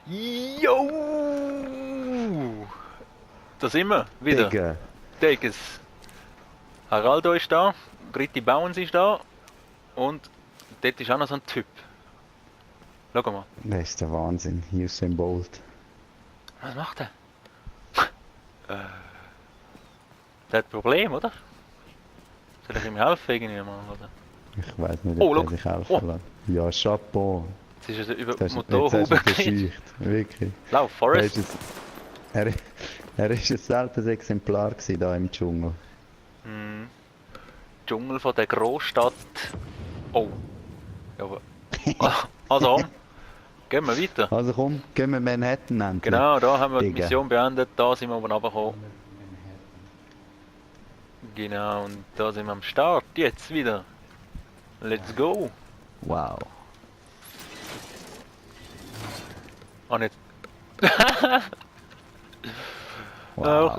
Jo! Da sind wir wieder. Digga. Diggas. Haraldo ist da, Gritti Bauens ist da und dort ist auch noch so ein Typ. Schau mal. Das ist der Wahnsinn. Usain Bolt. Was macht er? Der hat ein Problem, oder? Soll ich ihm helfen irgendwie mal, oder? Ich weiß nicht, Oh, ob schau. er sich helfen lässt. Ja, Chapeau. Jetzt ist er über die Jetzt hast Motorhaube du ihn gekriegt. verscheucht. Wirklich. Lauf, Er Forrest. ist, er, er ist ein seltenes Exemplar gewesen, da im Dschungel. Dschungel von der Großstadt. Oh. Ja, aber. Also, gehen wir weiter. Also komm, gehen wir Manhattan endlich. Genau, da haben wir die Digga. Mission beendet, da sind wir oben runtergekommen. Genau, und da sind wir am Start, jetzt wieder. Let's go. Wow. Ah, nicht. Wow.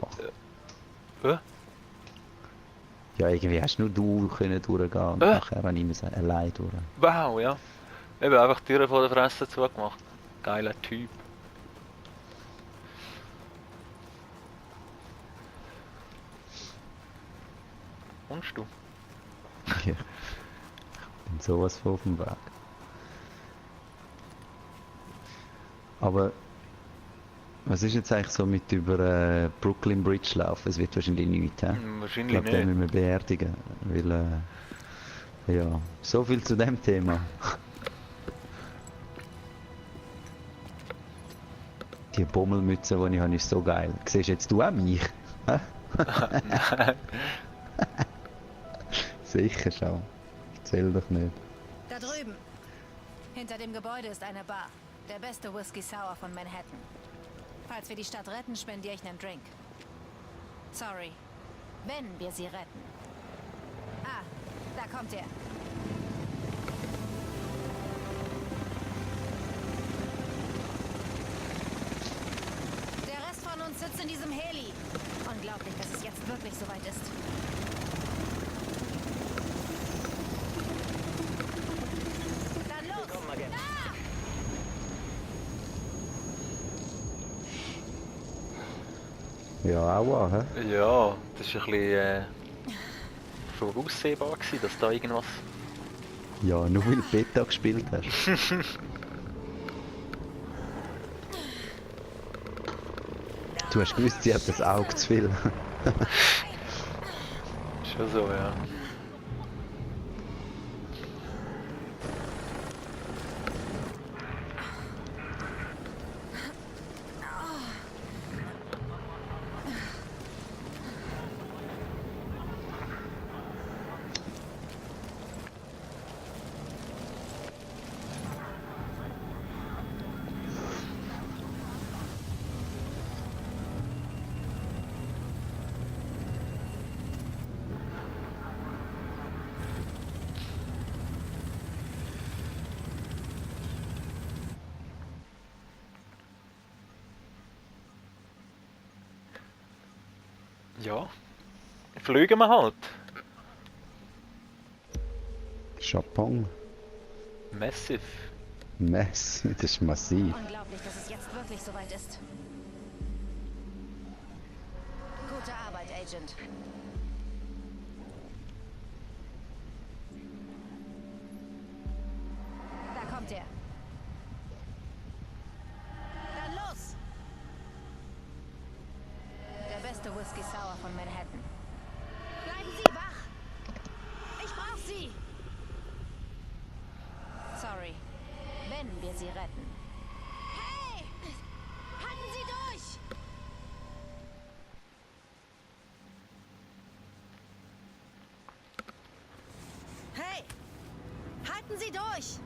Äh? Ja, irgendwie hast nur du können durchgehen und nachher habe ich müssen allein durch. Wow, ja. Eben einfach die Türen vor der Fresse zugemacht. Geiler Typ. Kommst du? Ja. Ich bin sowas von auf dem Weg. Aber was ist jetzt eigentlich so mit über Brooklyn Bridge laufen? Es wird wahrscheinlich nichts, hä? Ich Wahrscheinlich glaube, den nicht. müssen wir beerdigen. Weil, ja, so viel zu dem Thema. Die Bommelmütze, die ich habe, ist so geil. Siehst jetzt du auch mich? Hä? Sicher schon. Erzähl doch nicht. Da drüben. Hinter dem Gebäude ist eine Bar. Der beste Whisky Sour von Manhattan. Falls wir die Stadt retten, spendiere ich einen Drink. Sorry. Wenn wir sie retten. Ah, da kommt er. Der Rest von uns sitzt in diesem Heli. Unglaublich, dass es jetzt wirklich soweit ist. Dann los! Ah! Ja, auch, hä? Ja, das war ein bisschen voraussehbar gewesen, dass da irgendwas... Ja, nur weil du Beta gespielt hast. Du hast gewusst, sie hat das Auge zu viel. Schon so, ja. Ja, fliegen wir halt. Chapon. Massive. Mess, das ist massiv. Unglaublich, dass es jetzt wirklich soweit ist. Gute Arbeit, Agent. Da kommt er. Dann los! Der beste Whisky Sour von Manhattan. Bleiben Sie wach! Ich brauch Sie! Sorry. Wenn wir sie retten. Hey! Halten Sie durch! Hey! Halten Sie durch!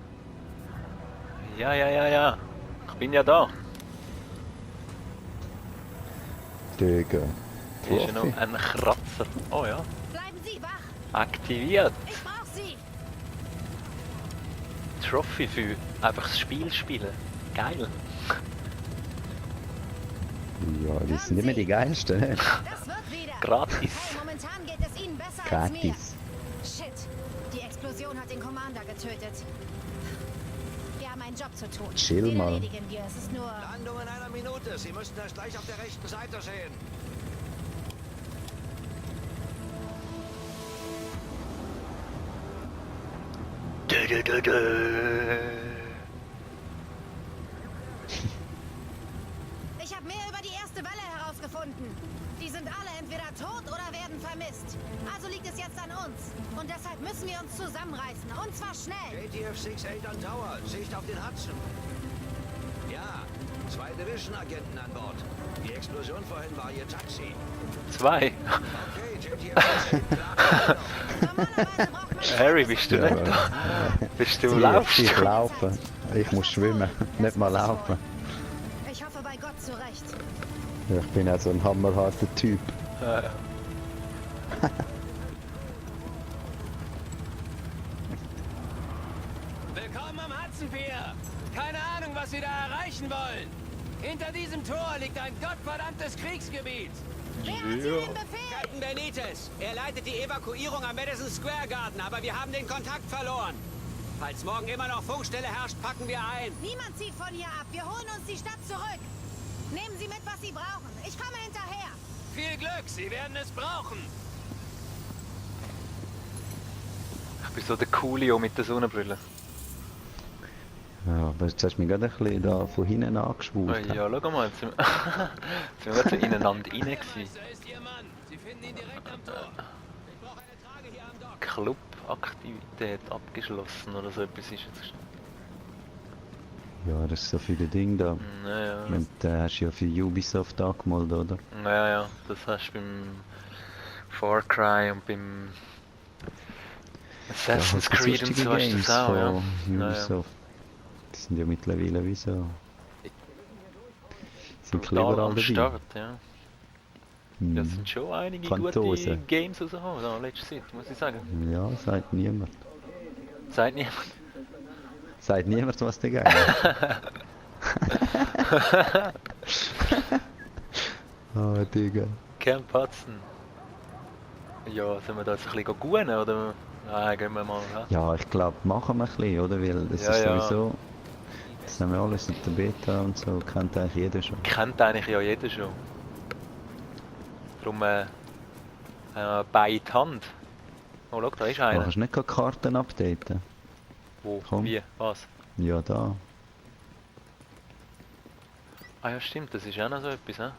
Ja, ja, ja, ja. Ich bin ja da. Digga. Hier ist ja Profi. noch ein Kratzer. Oh ja. Bleiben Sie wach! Aktiviert. Ich brauch Sie! Trophy für einfach das Spiel spielen. Geil. Ja, die sind immer die geilsten, ne? Das wird wieder! Gratis. Hey, momentan geht es Ihnen besser als mir! Gratis. Shit! Die Explosion hat den Commander getötet. Wir haben einen einen Job zu tun. Chill Den mal. erledigen wir. Es ist nur... Landung in einer Minute. Sie müssten es gleich auf der rechten Seite sehen. Dö, dö, dö, dö. Ich habe mehr über die erste Welle herausgefunden. Die sind alle entweder tot oder werden vermisst. Also liegt es jetzt an uns. Und deshalb müssen wir uns zusammenreißen. Und zwar schnell. JTF 68 an Tower. Sicht auf den Hudson. Ja, 2 Division-Agenten an Bord. Die Explosion vorhin war ihr Taxi. 2. Okay, JTF 68 klar. Normalerweise braucht man... Harry, bist du Ja, nicht da? Bist du Ich laufst? laufen. Ich muss schwimmen, nicht mal laufen. Ich hoffe bei Gott zurecht. Ja, ich bin auch so ein hammerharter Typ. Ja. Willkommen am Hudson Pier. Keine Ahnung, was Sie da erreichen wollen. Hinter diesem Tor liegt ein gottverdammtes Kriegsgebiet. Wer hat hier den Befehl? Captain Benitez. Er leitet die Evakuierung am Madison Square Garden, aber wir haben den Kontakt verloren. Falls morgen immer noch Funkstelle herrscht, packen wir ein. Niemand zieht von hier ab. Wir holen uns die Stadt zurück. Nehmen Sie mit, was Sie brauchen. Ich komme hinterher. Viel Glück, Sie werden es brauchen. Ich bin so der Coolio mit der Sonnenbrille. Ja, aber jetzt hast du mich gerade ein bisschen da von hinten angeschwurt. Ja, schau mal, jetzt sind wir, jetzt sind wir gerade so ineinander rein gewesen. Meister ist Ihr Mann. Sie finden ihn direkt am Tor. Ich brauche eine Trage hier am Dock. Clubaktivität abgeschlossen oder so etwas ist jetzt. Ja, das ist so viele Dinge da. Naja, Und hast du ja für Ubisoft angemeldet, oder? ja, das hast du beim Far Cry und beim Assassin's halt Creed und so hast du das auch, ja. von Naja. Ubisoft. Die sind ja mittlerweile wie so... Sind Brutal clever am alle dabei. Start, ja. Hm. Ja, es sind schon einige Quantose. gute Games rausgekommen, da letzte Zeit, muss ich sagen. Ja, sagt niemand. Sagt niemand. Sagt niemand, was dagegen ist. Oh, Digga. Camp Hudson. Ja, sollen wir da jetzt ein bisschen gehen oder? Nein, gehen wir mal, ja. Ja, ich glaube, machen wir ein bisschen, oder? Weil das Ja, ist ja. sowieso... Das haben wir alles in der Beta und so, kennt eigentlich jeder schon. Kennt eigentlich ja jeder schon. Darum bei die Hand. Oh, schau, da ist einer. Kannst du nicht gerade Karten updaten? Wo? Komm. Wie? Was? Ja, da. Ah ja, stimmt, das ist auch noch so etwas, hä?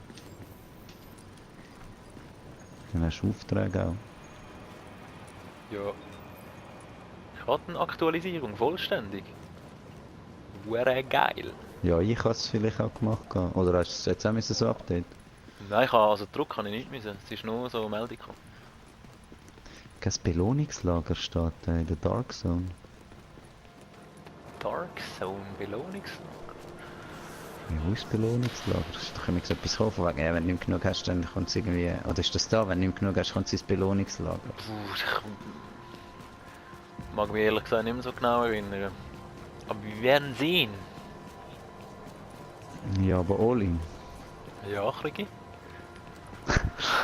Dann hast du Aufträge auch. Ja. Kartenaktualisierung, vollständig. Wäre geil. Ja, ich habe es vielleicht auch gemacht. Oder hast du es jetzt auch müssen so updaten? Nein, also Druck kann ich nicht müssen. Es ist nur so eine Meldung gekommen. Kein Belohnungslager steht in der Dark Zone. Dark Zone, Belohnungslager. Ja, wo ist das Belohnungslager? Das ist doch immer so etwas von wegen, ja, wenn du nicht genug hast, dann kommt es irgendwie... Oder ist das da? Wenn du nicht genug hast, kommt es ins Belohnungslager. Puh, ich mag mich ehrlich gesagt nicht mehr so genau erinnern. Aber wir werden sehen. Ja, aber Olin, Ja, Krigi.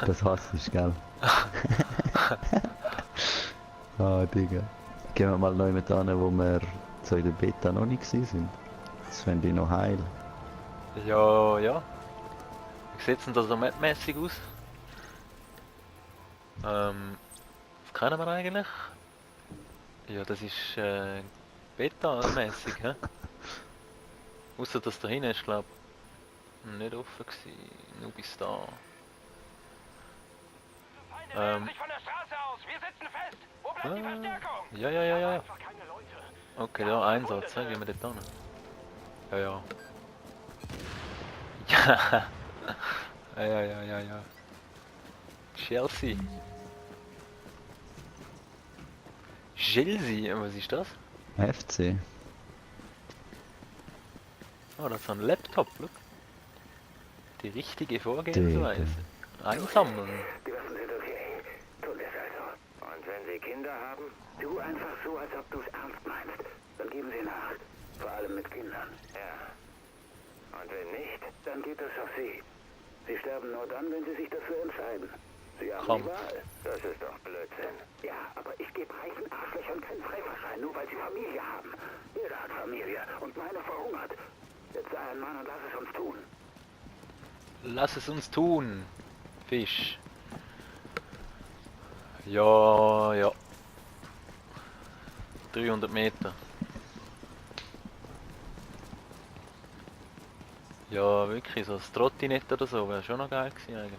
das hasst ich, gell? Ah, Digga. Gehen wir mal neu mit an, wo wir so in der Beta noch nicht gewesen sind. Das fände ich noch heil. Ja, ja. Wie sieht denn das so mapmäßig aus? Was kennen wir eigentlich? Ja, das ist Beta-mäßig, hä? Außer dass da hinten ist, glaub nicht offen gewesen. Nur bis da. Sich von der Straße aus. Wir sitzen fest. Wo bleibt die Verstärkung? Ja. Einfach keine Leute. Okay, da Einsatz, hä? Gehen wir dort hin. Ja. Ja. Chelsea. Chelsea, was ist das? FC. Oh, das ist ein Laptop, look. Die richtige Vorgehensweise. Einsammeln. Dürfen Sie doch hier. Tut es also. Und wenn Sie Kinder haben, tu einfach so, als ob du es ernst meinst. Dann geben Sie nach. Vor allem mit Kindern. Ja. Und wenn nicht, dann geht es auf Sie. Sie sterben nur dann, wenn Sie sich dafür entscheiden. Sie haben Kampf. die Wahl. Das ist doch Blödsinn. Ja, aber ich gebe reichen Arschlöchern keinen Freifahrschein, nur weil sie Familie haben. Jeder hat Familie und meine verhungert. Jetzt sei ein Mann und lass es uns tun. Lass es uns tun. Fisch. Ja, ja. 300 Meter. Ja, wirklich, so ein Trottinett oder so wäre schon noch geil gewesen eigentlich.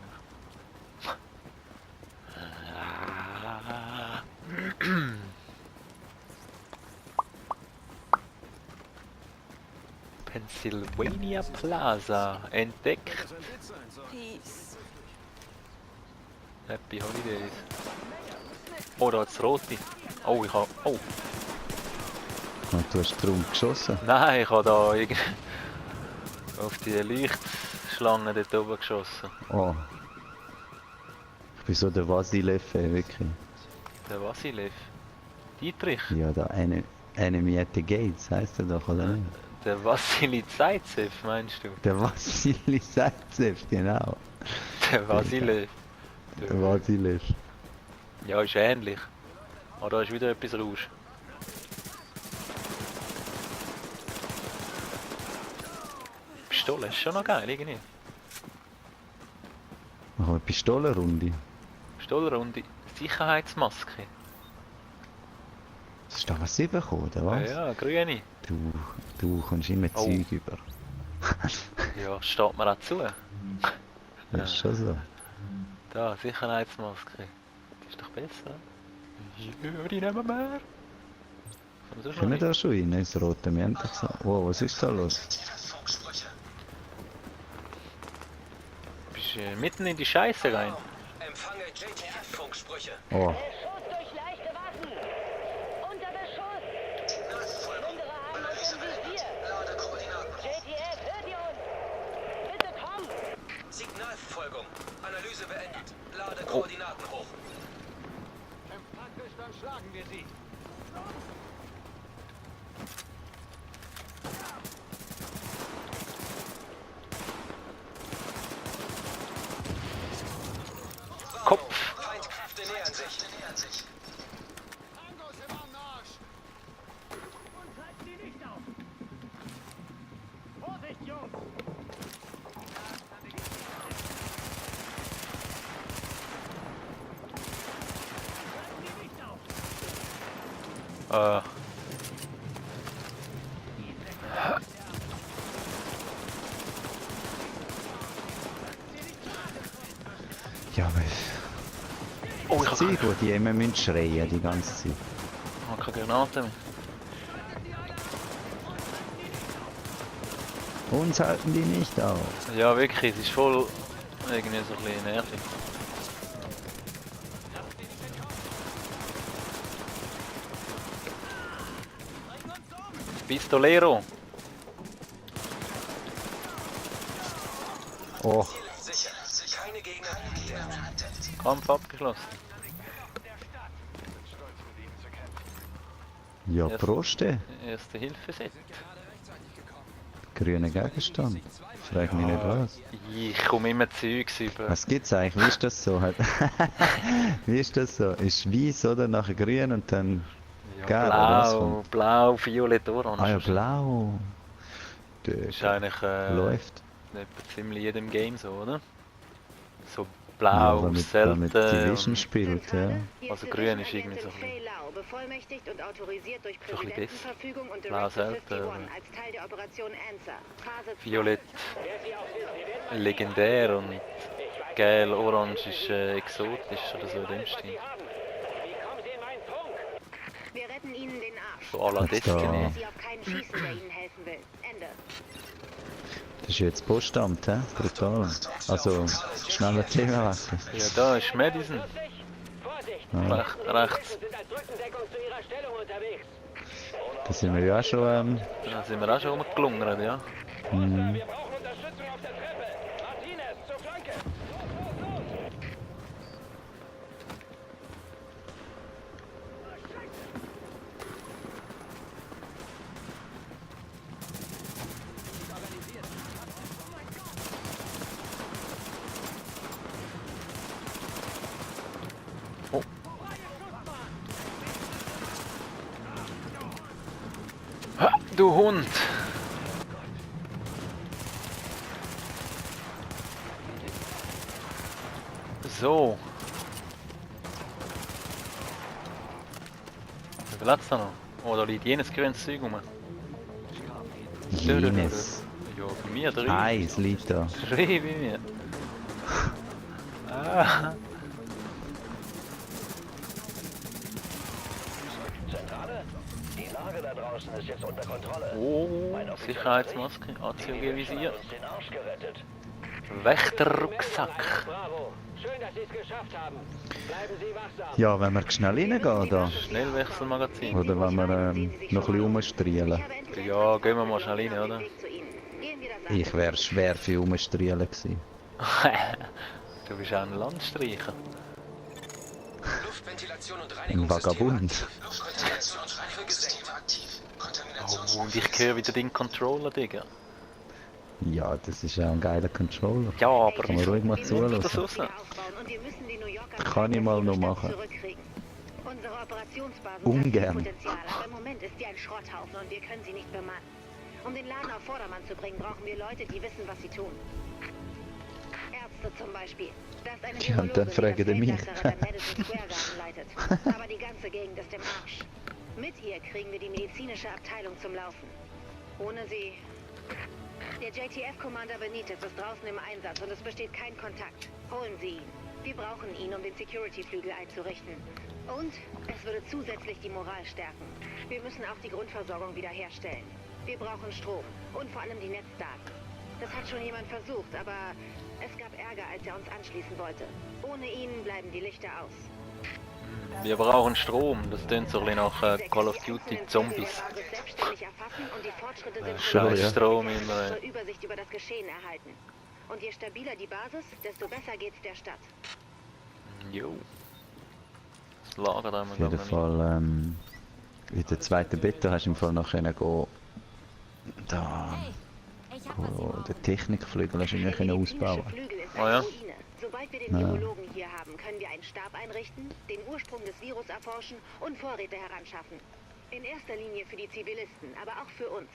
Pennsylvania Plaza entdeckt. Peace. Happy Holidays. Oh, da hat's rote. Oh, ich hab. Oh, Und du hast drum geschossen. nein, ich hab da auf die Lichtschlange dort oben geschossen. Oh. Ich bin so der Vasilev, wirklich. Der Vasilev. Dietrich. Ja, der Enemy at the Gates heißt er doch, oder nicht? Der Vassili Zaitsev, meinst du? Der Vasili Zaitsev, genau. Der Vasilev. Der Vasilev. Ja, ist ähnlich. Aber da ist wieder etwas Rausch. Pistole ist schon noch geil, irgendwie. Machen wir eine Pistolenrunde. Pistolenrunde. Sicherheitsmaske. Das ist doch was 7 gekommen, oder was? Ja, grüne. Du kommst immer Oh. Zeug über. Ja, steht mir auch zu. Das ist schon so. Da, Sicherheitsmaske. Das ist doch besser. Ja, die nehmen wir. Kann man so Können wir da schon rein, ins rote Mäntel? Wow, was ist da los? Bist mitten in die Scheiße rein. Empfange JTF-Funksprüche. Oh, Beschuss durch leichte Waffen! Unter Beschuss! Unsere haben uns im Visier! JTF, hört ihr uns? Bitte komm! Signalverfolgung. Analyse beendet. Lade Koordinaten hoch. Praktisch, dann schlagen wir sie. Kopf. Feindkräfte nähern sich. Tangos im Anmarsch! Und halten die Licht auf! Vorsicht, Jungs! Halten die Licht auf! ja, aber Oh, ich das Zeug, wo die immer müssen schreien die ganze Zeit. habe keine Granate mehr. Uns halten die nicht auf. Ja, wirklich, es ist voll irgendwie so ein bisschen nervig. Pistolero. Oh, Sicher. Keine Gegner geklärt. Kampf abgeschlossen. ja, Ja. Prost. Erste Hilfe-Set. Grüner Gegenstand. Frag mich nicht was. Ich komme immer Zeugs über. Was gibt's eigentlich? Wie ist das so? Wie ist das so? Ist weiß oder nachher grün und dann Ja, gelb oder was blau, kommt? blau, violett, orange. Ah ja, blau. Das ist eigentlich Läuft. etwa ziemlich jedem Game so, oder? So Ja, blau, damit selten. Division spielt, ja. Also grün ist irgendwie so ein bisschen- Faye Lau, bevollmächtigt und autorisiert durch So ein bisschen Präsidentenverfügung und blau Directive selten, 51 als Teil der Operation Answer. Phase 2. Violett legendär und gel, orange ist exotisch oder so in dem Stil. Wir retten Ihnen den Arsch. So à la Jetzt da. Destiny. Sie auf keinen schießen, der Ihnen helfen will. Ende. Das ist jetzt Postamt, hä? Brutal. Also, schneller Themawechsel. Ja, da ist Madison. Ja, Rechts. sind als Rückendeckung zu ihrer Stellung unterwegs. da sind wir ja auch schon, Da sind wir auch schon rumgelungert, ja. Wir brauchen Unterstützung auf der Treppe. Martinez, zur Flanke. du Hund! So. Wie viel hat's da noch? Oh, da liegt jenes grünes Zeug rum. Jenes. Ja, bei mir 3. Eins liegt da. 3 bei mir. Ah. Zentrale? Die Lage da draußen ist jetzt unter Kontrolle. Oh, Sicherheitsmaske, ACOG-Visier. Uns den Arsch gerettet. Wächterrucksack. Bravo. Schön, dass Sie es geschafft haben. Bleiben Sie wachsam. Ja, wenn wir schnell reingehen da. Schnellwechselmagazin. Oder wenn wir noch ein bisschen rumstrielen. Ja, gehen wir mal schnell rein, oder? Ich wäre schwer für rumstrielen gewesen. Du bist auch ein Landstreicher. Luftventilation und Ein Reinigungssystem Vagabund. aktiv. Luftventilation und Reinigungssystem aktiv. Oh, und ich höre wieder den Controller, Digga. Ja, das ist auch ein geiler Controller. Ja, aber Kann man ruhig mal das zuhören. raus? Kann ich mal noch machen. Unsere Operationsbasis Ungern. hat viel Potenzial, aber im Moment ist sie ein Schrotthaufen und wir können sie nicht bemannen. Um den Laden auf Vordermann zu bringen, brauchen wir Leute, die wissen, was sie tun. Ärzte zum Beispiel. Da ist eine Ja, und dann Virologin, die fragen die das mich. Feldlager der Madison Square Garden leitet. Aber die ganze Gegend ist im Arsch. Mit ihr kriegen wir die medizinische Abteilung zum Laufen. Ohne sie... Der JTF-Commander Benitez ist draußen im Einsatz und es besteht kein Kontakt. Holen Sie ihn. Wir brauchen ihn, um den Security-Flügel einzurichten. Und es würde zusätzlich die Moral stärken. Wir müssen auch die Grundversorgung wiederherstellen. Wir brauchen Strom und vor allem die Netzdaten. Das hat schon jemand versucht, aber es gab Ärger, als er uns anschließen wollte. Ohne ihn bleiben die Lichter aus. Wir brauchen Strom, das tönt so ein bisschen nach Call of Duty Zombies. Scheiß ja. Strom immer. Zur Übersicht über das Geschehen erhalten. Und je stabiler die Basis, desto besser geht's der Stadt. Jo. Das Lager da haben wir Auf jeden noch nicht. Fall, in der zweiten Beta hast du im Fall noch können gehen. Da. Ich hab was im Auge. Den Technikflügel hast du nicht können ausbauen. Flügel ist Oh eine ja? Ruine. Sobald wir den Virologen hier haben, können wir einen Stab einrichten, den Ursprung des Virus erforschen und Vorräte heranschaffen. In erster Linie für die Zivilisten, aber auch für uns.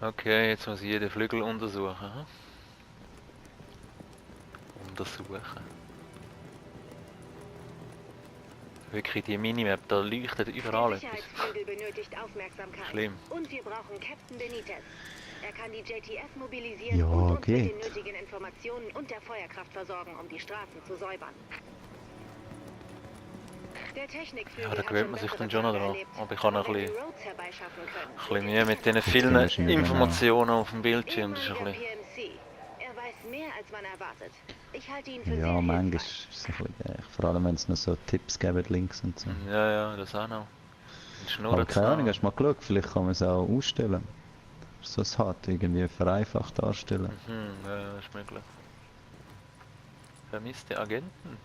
Okay, jetzt muss ich jeden Flügel untersuchen. Hm? Untersuchen. Wirklich, die Minimap, da leuchtet überall Der etwas. Sicherheitsflügel benötigt Aufmerksamkeit. Schlimm. Und wir brauchen Captain Benitez. Er kann die JTF mobilisieren Ja, und uns mit geht. den nötigen Informationen und der Feuerkraft versorgen, um die Straßen zu säubern. Der Technikflügel Ja, da hat gewöhnt man sich bessere dann schon noch Tage dran. erlebt. Aber ich kann noch Aber ein wenn bisschen- die Rhodes herbeischaffen können, Ein bisschen mehr wird mit diesen Das vielen ist nicht Informationen auf dem Bildschirm. Das ist ein Ehemaliger bisschen... PMC. Er weiß mehr, als man erwartet. Ich halte ihn für Ja, sehr manchmal hilfreich. ist es ein bisschen, vor allem wenn es noch so Tipps gibt, Links und so. Ja, ja, das auch noch. Ein Aber Schnurren keine Ahnung, hast du mal geschaut, vielleicht kann man es auch ausstellen. So es hat, irgendwie vereinfacht darstellen. Ja, ja, ist möglich. Vermisste Agenten?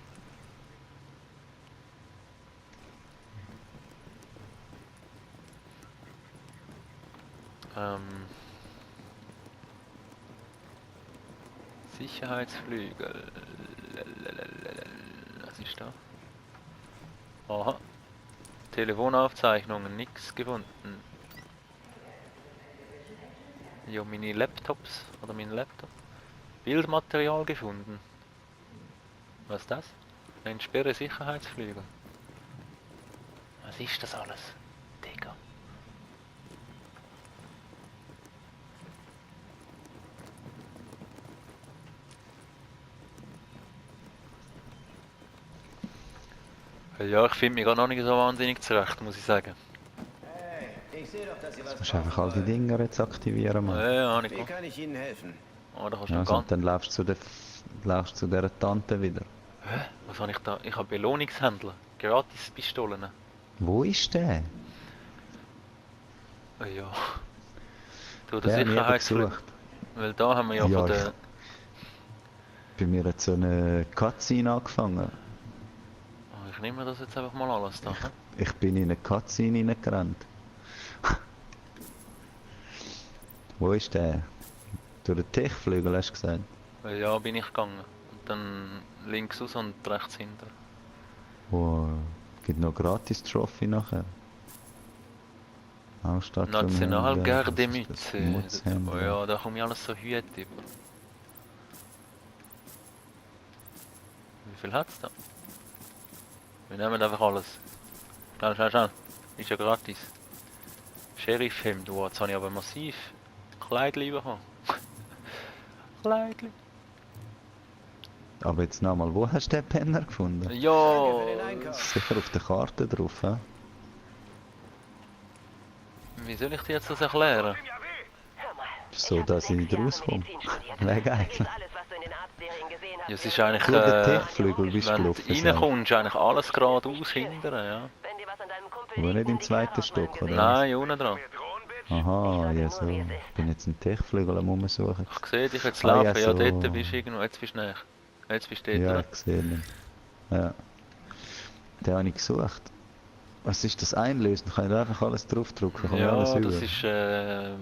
Sicherheitsflügel. Was ist da? Aha. Telefonaufzeichnungen, nichts gefunden. Ja, meine Laptops oder mein Laptop. Bildmaterial gefunden. Was ist das? Entsperre Sicherheitsflügel. Was ist das alles? Digga. Ja, ich finde mich gar noch nicht so wahnsinnig zurecht, muss ich sagen. Hey, ich sehe doch, dass Sie was Du musst einfach all die Dinger jetzt aktivieren, Mann. Ja, ja, habe ich Wie gemacht. kann ich Ihnen helfen? Oh, da kannst du Ja, noch so, ganz... und dann laufst du zu dieser Tante wieder. Hä? Was habe ich da? Ich habe Belohnungshändler. Gratis Pistolen. Wo ist der? Oh ja. Du, der Der hat mich eben Sicherheitsflügel. gesucht. Weil da haben wir ja, Ja, von der... Bei mir hat so eine Cutscene angefangen. Oh, ich nehme das jetzt einfach mal alles da. hm? Ich bin in eine Cutscene reingerannt. Wo ist der? Durch den Techflügel hast du gesagt? Ja, bin ich gegangen. Und dann links aus und rechts hinter. Wo gibt noch gratis Trophy nachher? Stadt. Nationalgardemütze. Oh ja, da kommt ja alles so Hüte über. Wie viel hat's da? Wir nehmen einfach alles. Schnell, schnell, schnell. Ist ja gratis. Sheriff-Hemd, wow, jetzt habe ich aber massiv Kleidli bekommen. Kleidli. Aber jetzt nochmal, wo hast du den Penner gefunden? Ja, Sicher auf der Karte drauf, hä? wie soll ich dir jetzt das erklären? So, dass ich nicht rauskomme. Wäre geil. Ja, es ist eigentlich, Du, der Techflügel bist wenn gelaufen. du reinkommst, eigentlich alles geradeaus hinten, ja. Aber nicht im zweiten Stock, oder? Nein, unten dran. Aha, ja so. Ich bin jetzt einen Techflügel am Umsuchen. Ich sehe dich jetzt Ah, laufen, ja, ja, so. dort bist du irgendwo, jetzt bist du näher. Jetzt bist du dort, Ja, oder? ich sehe ihn. Ja. Den habe ich gesucht. Was ist das Einlösen? Kann ich da einfach alles draufdrücken? Kann man alles Ja, über? das ist, wir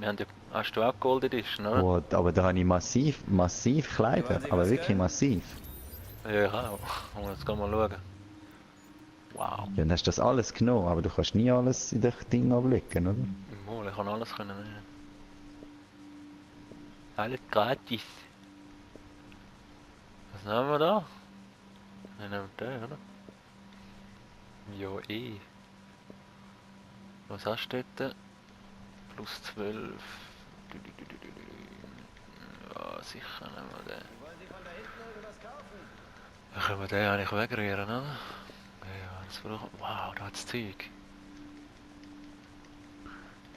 haben ja, hast du auch Gold Edition, oder? Oh, aber da habe ich massiv Kleider. Aber wirklich massiv. Ja, ich auch. Jetzt gehen wir mal schauen. Wow. Ja, dann hast du das alles genommen, aber du kannst nie alles in das Ding ablegen, oder? Mal, ich kann alles können nehmen. Alles gratis. Was haben wir da? Wir nehmen den, oder? Ja, eh. Was hast du dort? Plus 12. Ja, sicher nehmen wir den. Dann können wir den eigentlich wegrühren, oder? Ja, das brauchen wir. Wow, da hat's Zeug.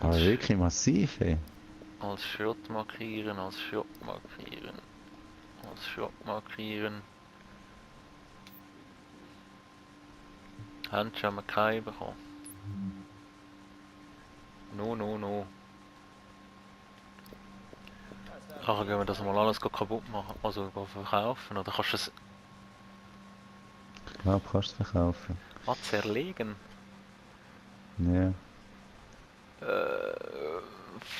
Aber wirklich massiv, ey. Als Schrott markieren, als Schrott markieren. Als Schrott markieren. Handschuhe haben wir keine bekommen. No. Nachher gehen wir das mal alles kaputt machen, also verkaufen, oder kannst du es Ich glaube, kannst du verkaufen. zerlegen? Ja.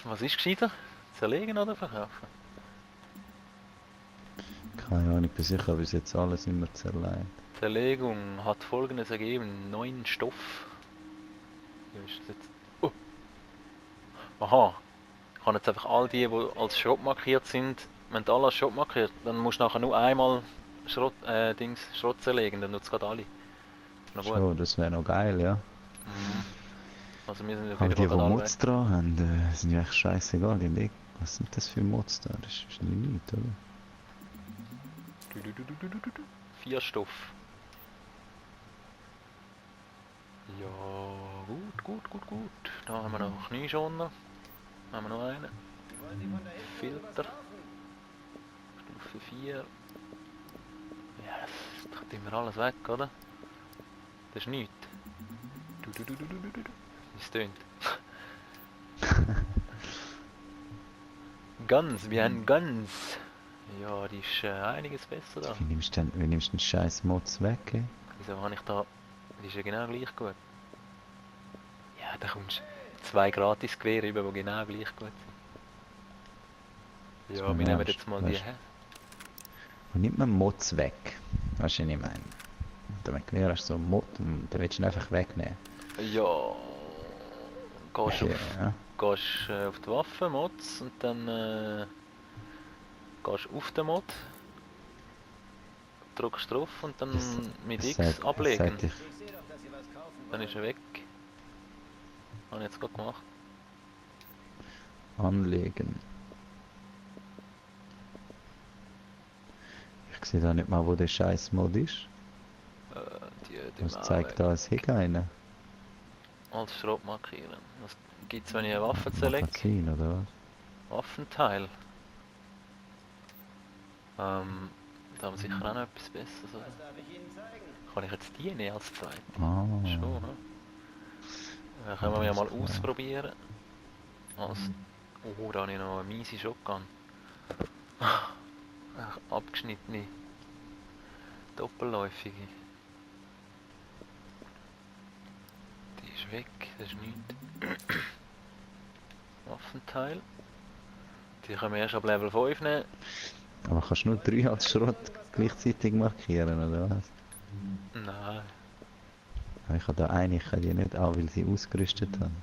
Was ist gescheiter? Zerlegen oder verkaufen? Keine Ahnung, bis ich habe bis jetzt alles immer zerlegt. Zerlegung hat folgendes ergeben: 9 Stoff. Wie ist das jetzt? Oh. Aha. Ich habe jetzt einfach all die als Schrott markiert sind. Wenn du alle als Schrott markiert, dann musst du nachher nur einmal Schrott zerlegen, dann nutzt gerade alle. Na gut. So, das wäre noch geil, ja. Also wir sind ja Aber wieder die alle weg. Mods dran haben, sind ja echt scheißegal. Was sind das für Mods da? Das ist nichts, oder? 4 Stoff. Ja, gut. Da haben wir noch Knieschoner. Haben wir noch einen. Filter. Stufe 4. Ja, das tut immer alles weg, oder? Das ist nichts. Wie es tönt. Ganz, wie ein Ganz. Ja, die ist einiges besser da. Wie nimmst du den scheiß Mods weg, ey? Wieso habe ich da... Die ist ja genau gleich gut. Ja, da kommst du 2 Gratis-Gewehre über, die genau gleich gut sind. Ja, wir nehmen jetzt mal die her. Wo nimmt man Mods weg? Weißt du, was ich meine? Wenn du Gewehr hast, so einen Mod, dann willst du ihn einfach wegnehmen. Ja... Gehst Ja. auf die Waffe, Mods, und dann gehst auf den Mod, drückst drauf und dann mit X ablegen. Dann ist er weg. Habe ich jetzt gerade gemacht. Anlegen. Ich sehe da nicht mal, wo der scheiß Mod ist. Was zeigt da als Heck eine? Als Schrott markieren. Was gibt es, wenn ich eine Waffe zerlege? Magazin, oder was? Waffenteil. Da haben wir sicher auch noch etwas Besseres, oder? Kann ich jetzt die nehmen als zweite? Ah. Schon, ne? Können wir ja mal ausprobieren. Oh, da habe ich noch eine miese Shotgun. Abgeschnittene. Doppelläufige. Die ist weg, das ist nichts. Waffenteil. Die können wir erst ab Level 5 nehmen. Aber kannst du nur 3 als Schrott gleichzeitig markieren, oder was? Nein. Ich habe da eine, ich kann die nicht an, weil sie ausgerüstet haben.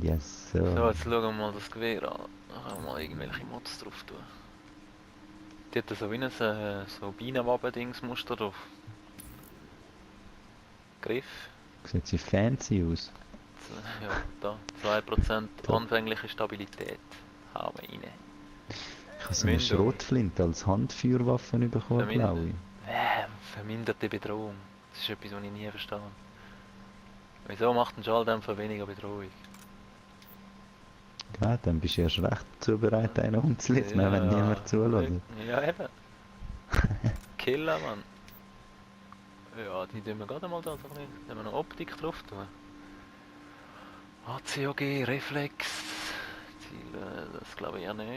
Yes, So, so. jetzt schauen wir mal das Gewehr an. Da können wir mal irgendwelche Mods drauf tun. Die hat so wie ein so Bienenwaben-Dingsmuster drauf. Griff. Sieht sie fancy aus. Ja, da. 2% Da. anfängliche Stabilität. Hauen wir rein. Ich habe so eine Mündung. Schrotflinte als Handfeuerwaffe bekommen, Vermindert. glaube ich. Verminderte Bedrohung. Das ist etwas, was ich nie verstehe. Wieso macht ein Schalldämpfer weniger Bedrohung? Ja, dann bist du erst recht dazu bereit, einen umzulitzen, wenn niemand zulässt. Ja, eben. Killer, Mann. Ja, die tun wir gerade mal da so ein bisschen. Wenn wir noch Optik drauf tun. ACOG, Reflex. Ziele, das glaube ich ja nicht.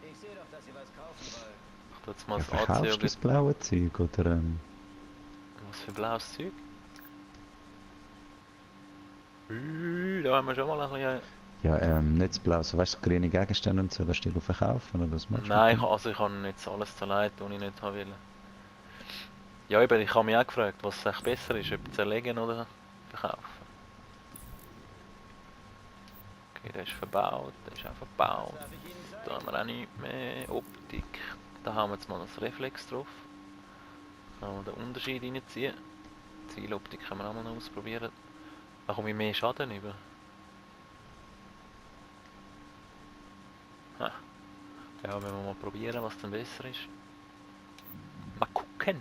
Hey, ich sehe doch, dass ihr was kaufen wollt. Ich tue jetzt mal Ja, das verkaufst du ACOG. das blaue Zeug, oder? Was für blaues Zeug? Da haben wir schon mal ein bisschen... Ja, nicht das blaue, so weißt du, grüne Gegenstände und so, das steht auf Verkaufen, oder was machst du? Nein, mit dem? also ich habe jetzt alles zerlegt, was ich nicht haben will. Ja, eben, ich habe mich auch gefragt, was echt besser ist, ob zerlegen oder verkaufen. Okay, der ist verbaut, der ist auch verbaut. Da haben wir auch nicht mehr Optik. Da haben wir jetzt mal das Reflex drauf. Da können wir den Unterschied reinziehen. Zieloptik können wir auch mal noch ausprobieren. Da komme ich mehr Schaden über. Ha. Ja, wenn wir mal probieren, was dann besser ist. Mal gucken.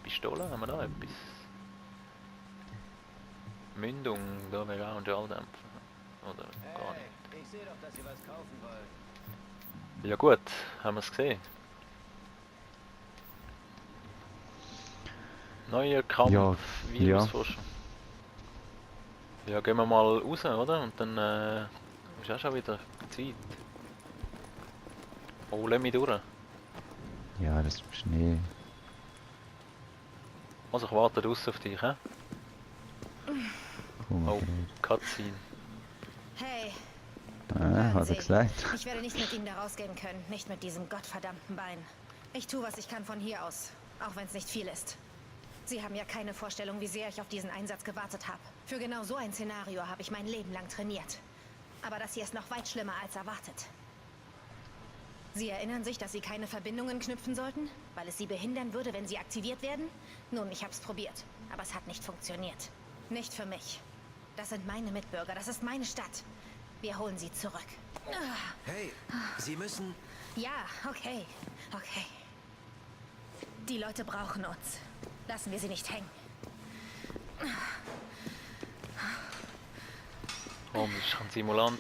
Pistole, haben wir da etwas? Mündung, da wäre auch ein Schalldämpfer. Oder gar nicht. Hey, ich sehe doch, dass ihr was kaufen wollt. Ja gut, haben wir es gesehen. Neuer Kampf, Ja, Virusforschung. Ja, gehen wir mal raus, oder? Und dann ist auch schon wieder Zeit. Oh, lass mich durch. Ja, das ist Schnee. Also ich warte draussen auf dich, hä? Komm, Oh, Cutscene. Hey, hat er Sie. gesagt. ich werde nicht mit Ihnen da rausgehen können. Nicht mit diesem gottverdammten Bein. Ich tue, was ich kann von hier aus. Auch wenn es nicht viel ist. Sie haben ja keine Vorstellung, wie sehr ich auf diesen Einsatz gewartet habe. Für genau so ein Szenario habe ich mein Leben lang trainiert. Aber das hier ist noch weit schlimmer als erwartet. Sie erinnern sich, dass Sie keine Verbindungen knüpfen sollten? Weil es Sie behindern würde, wenn sie aktiviert werden? Nun, ich habe es probiert. Aber es hat nicht funktioniert. Nicht für mich. Das sind meine Mitbürger. Das ist meine Stadt. Wir holen sie zurück. Hey, Sie müssen... Ja, okay. Okay. Die Leute brauchen uns. Lassen wir sie nicht hängen. Oh, das ist ein Simulant.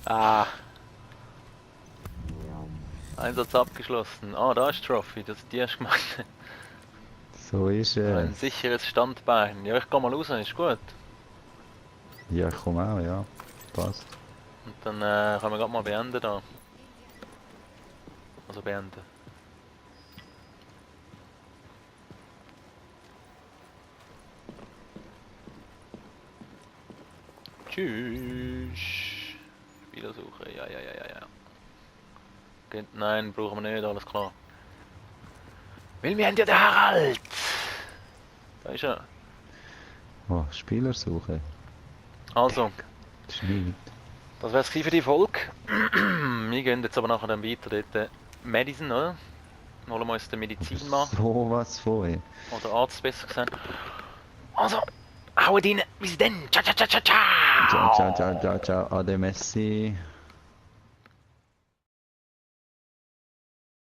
Ah. Einsatz abgeschlossen. Ah, da ist Trophy, das die hast du gemacht. So ist Ein es. sicheres Standbein. Ja, ich gehe mal raus, ist gut. Ja, ich komme auch, ja. Passt. Und dann können wir gerade mal beenden da. Also beenden. Tschüss. Spielersuche, ja. Nein, brauchen wir nicht, alles klar. Weil wir haben ja den Harald! Da ist er. Oh, Spielersuche. Also, Schneid. das wär's für die Folge. Wir gehen jetzt aber nachher dann weiter dort Medicine, oder? Holen wir uns den Medizinmann. So was von. Oder Arzt besser gesagt. Also, hauen rein. Bis dann. Ciao. Ciao. Ade Messi.